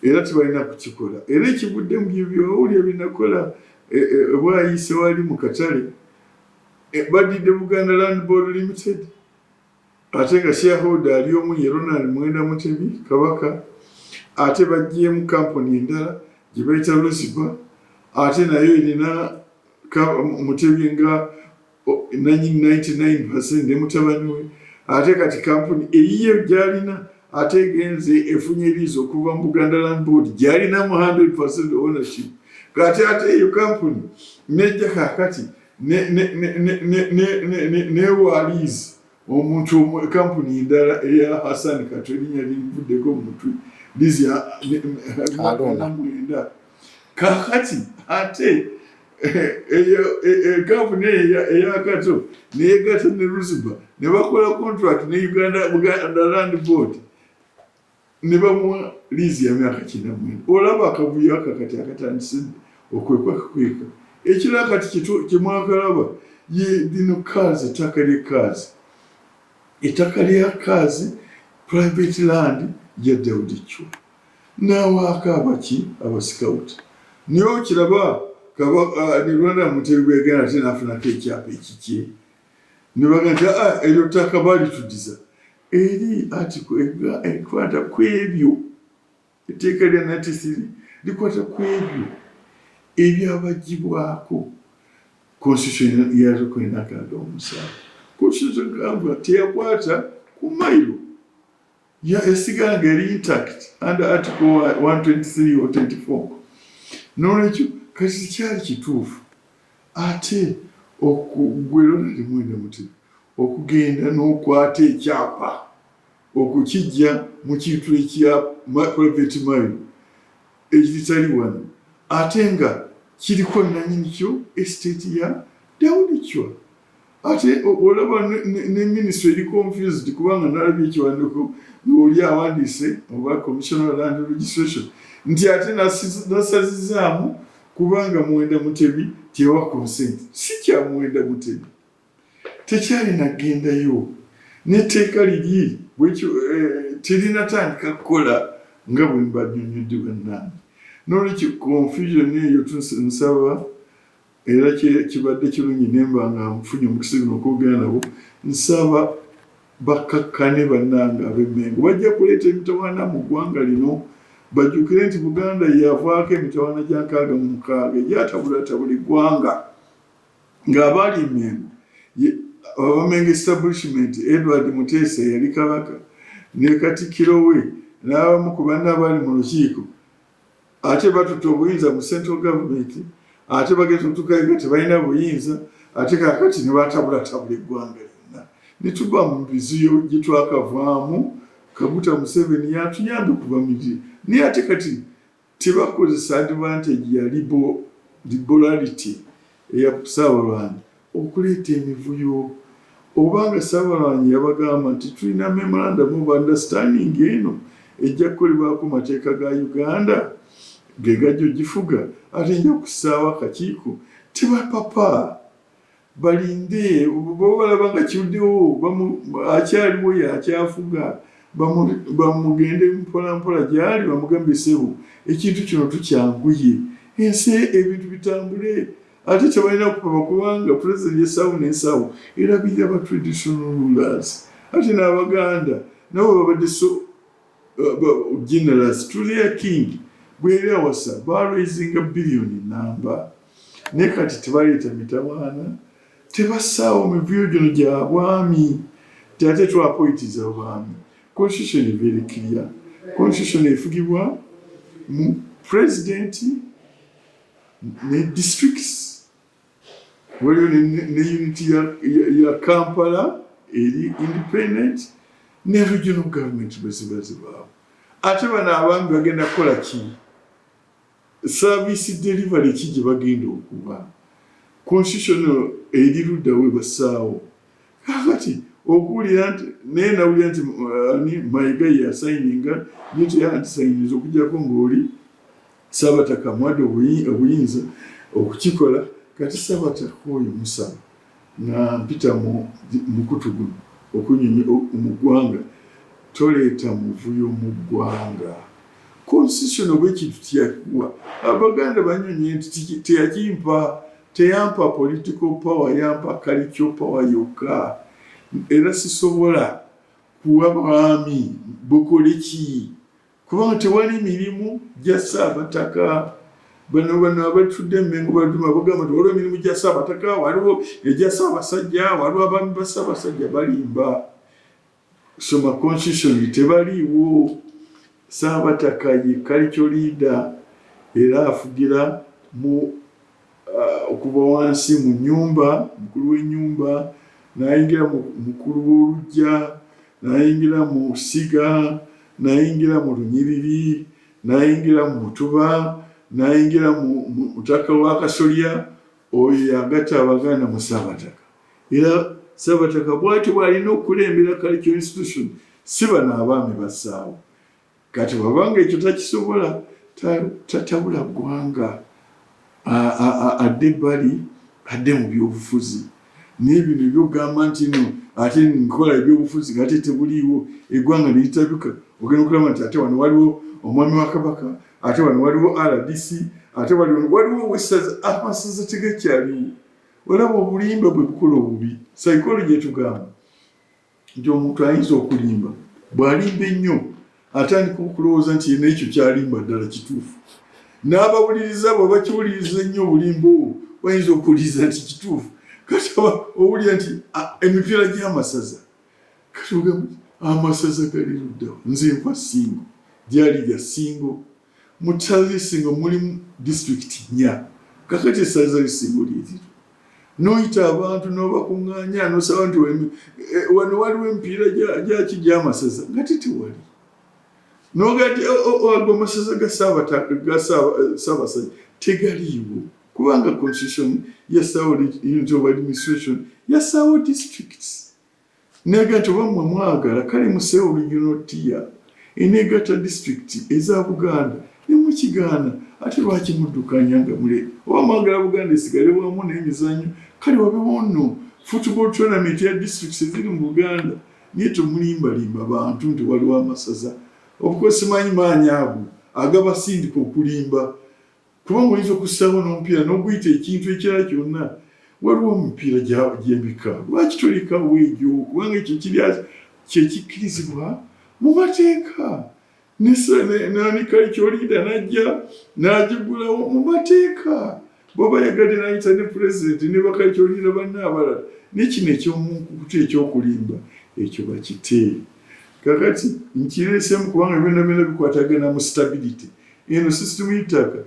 Era tebalina kukikola. Era ekivudde mu byowulira byenakola bwayise wali mu katale, badidde Buganda Land Board Limited, ate nga shareholder ali omu, ye Ronald Mwenda Mutebi Kabaka. Ate baggyemu kampuni endala gye bayita Luziba, ate nayo erina Mutebi nga nanyini 99% ne mutabani we. Ate kati kampuni eyiye gyalina ate egenze efunye lease okuva mu Buganda Land Board gyalinamu 100% ownership. Kati ate eyo kampuni nejja kakati newa lease omuntu, kampuni endala eya Hassan Kato, erinnya linvuddeko mu mutwe, lease ya 90. Kakati ate eyo kampuni eyo eyakato neyegata ne Ruziba ne bakola contract ne Uganda Buganda Land Board ne bamuwa lease ya myaka 99. Olaba akavuyo aka kati akatandise okwekwekakweka. Ekirala kati kyemwakalaba ye lino Kaazi, ettaka ly'e Kaazi, ettaka lya Kaazi, private land ya Daudi Chwa, nawaako abaki abasikawuti. Naye okiraba ne Rwanda Mutebi bwegenda ate nafunako ekyapa ekikye, ne baga nti, "Ah, eryo ttaka balitudiza." Eri article ekwata ku ebyo, etteeka lya 93 likwata ku ebyo ebyabagibwako constitution ya 1967. Constitution gamba teyakwata ku mailo, yasigala nga eri intact under article 123 or 24. Nolwekyo kati kyali kituufu ate gwe Ronald Mwenda Mutebi okugenda n'okwata ekyapa okukijja mu kintu ekya private mailo ekitali wano, ate nga kiriko nanyini kyo, estate ya Daudi Chwa. Ate olaba ne ministry eri confused, kubanga nalabye ekiwandiiko ng'oli awandiise oba Commissioner Land Registration nti ate nasazizaamu kubanga Muwenda Mutebi tewa consent. Si kya Muwenda Mutebi, tekyalina gendayo n'etteeka liri bwekyo terinatandika kukola nga bwe mbanyonyodde bannange. Nolwekyo confusion eyo nsaba, era kibadde kirungi nemba nga nfunye omukisa guno okwogera nabo, nsaba bakkakkane bannange ab'Emmengo. Bajja kuleeta emitawaana mu ggwanga lino. Bajjukire nti Buganda yavaako emitawaana gya 66 egyatabulatabula eggwanga, ng'abaali Emmengo Abamengo establishment, Edward Muteesa yali kabaka ne katikkiro we n'abamu ku banne abaali mu lukiiko, ate batutte obuyinza mu central government, ate bagenza otuukayo nga tebalina buyinza, ate kakati ne batabulatabula eggwanga lyonna ne tuba mu biziyo gye twakavaamu. Kaguta Museveni yatuyambe kuva miri, naye ate kati tebakozesa advantage ya liberality eya Ssaabalwanyi okuleeta emivuyo. Obanga Ssaabalwanyi yabagamba nti tulina memorandum of understanding, eno ejja kukolebwako mateeka ga Uganda ge gajja ogifuga, ate nja kussaawo akakiiko, tebapapa. Balinde baba balaba nga kiddewo, akyaliwo yakyafuga, bamugende mpolampola gyali bamugambe, "Ssebo, ekintu kino tukyanguye, ensi ebintu bitambule." Ate tebalina kupapa kubanga pulezidenti yessaawo n'ensawo erabirira ba traditional rulers, ate n'Abaganda nabo babadde so generous to their king. Bweri awasa baraisinga biliyoni namba, naye kati tebaleeta mitawaana, tebassaawo mivuyo gino gya bwami ti ate twapoitiza bwami. Constitution very clear, constitution efugibwa mu president ne districts. Waliwo ne unit ya Kampala eri independent ne regional government bwe ziba zibaawo. Ate bano abaami bagenda kukola ki? Service delivery ki gye bagenda okuba? Constitution eri ludda we bassaawo kakati okuwulira nti naye nawulira nti ani Mayiga ye yasayininga, ye teyandisayiniza okuggyako ng'oli Saabataka amuwadde obuyinza okukikola. Kati Saabataka oyo musaba nga mpita mu mukutu guno okunyumya mu ggwanga, toleeta muvuyo mu ggwanga. Constitution oba ekintu teyakuwa. Abaganda banyonye nti teyakimpa, teyampa political power, yampa cultural power yokka. Era sisobola kuwa bwami bukole ki, kubanga tewali mirimu gya Ssaabataka. Bano abatudde Mmengo baduma bagamba nti waliwo emirimu gya Ssaabataka, waliwo egya Ssaabasajja, waliwo abaami ba Ssaabasajja. Balimba. Soma constitution, tebaliiwo. Ssaabataka ye cultural leader era afugira mu okuva wansi mu nyumba, mukulu w'ennyumba, n'ayingira mu mukulu w'oluggya, n'ayingira mu ssiga, n'ayingira mu lunyiriri, n'ayingira mu mutuba, n'ayingira mu mutaka w'akasolya. Oyo yagatta Abaganda mu Ssaabataka. Era Ssaabataka bw'atyo bw'alina okukulembera cultural institution, si bano abaami bassaawo. Kati bw'abanga ekyo takisobola, tatabula ggwanga, adde ebbali, adde mu byobufuzi. Naye bino ebyokugamba nti no ate nkola ebyobufuzi nga ate tebuliiwo, eggwanga ne litabika, ogenda okulaba nti ate wano waliwo omwami wa Kabaka, ate wano waliwo RDC, ate waliwo owessaza, amasaza tegakyaliwo. Olaba obulimba bwe bukola obubi. Psychology etugamba nti omuntu ayinza okulimba, bw'alimba ennyo atandika okulowooza nti yena ekyo kyalimba ddala kituufu, n'abawuliriza bwe bakiwuliriza ennyo obulimba obwo bayinza okuwuliriza nti kituufu. Kati owulira nti emipiira gy'amasaza, kati ogamba amasaza gali luddawa? Nze nva Ssingo, gyali lya Ssingo. Mu ssaza ly'Essingo mulimu disitulikiti nnya. Kakati essaza ly'Essingo lyeriro, n'oyita abantu n'obakuŋŋaanya n'osaba nti wano waliwo emipiira gyaki gy'amasaza, nga tewali. N'ogamba nti ago amasaza ga Ssaabasajja tegaliiwo, kubanga constitution yassaawo unit of administration, yassaawo districts. Naga nti oba mmwe mwagala kale museewo regional tier eneegatta disitulikiti eza Buganda, ne mukigaana, ate lwaki muddukanya nga mule? Oba mwagala Buganda esigale wamu n'emizannyo, kale wabewo nno football tournament ya districts eziri mu Buganda, naye temulimbalimba bantu nti waliwo amasaza. Of course simanyi maanyi ago agabasindika okulimba, kubanga oyinza okussaawo n'omupiira n'oguyita ekintu ekirala kyonna. Waliwo omupiira gy'ebika, lwaki tolekawo egyo? Kubanga ekyo kiri kyekikkirizibwa mu mateeka. Nani cultural leader najja n'agigulawo mu mateeka, bw'aba yagadde n'ayita ne pulezidenti ne ba cultural leader banne abalala. Naye kino ekyomunkukutu ekyokulimba ekyo bakite. Kakati nkireesemu kubanga byonna byonna bikwatagana mu stability eno sisitimu y'ettaka.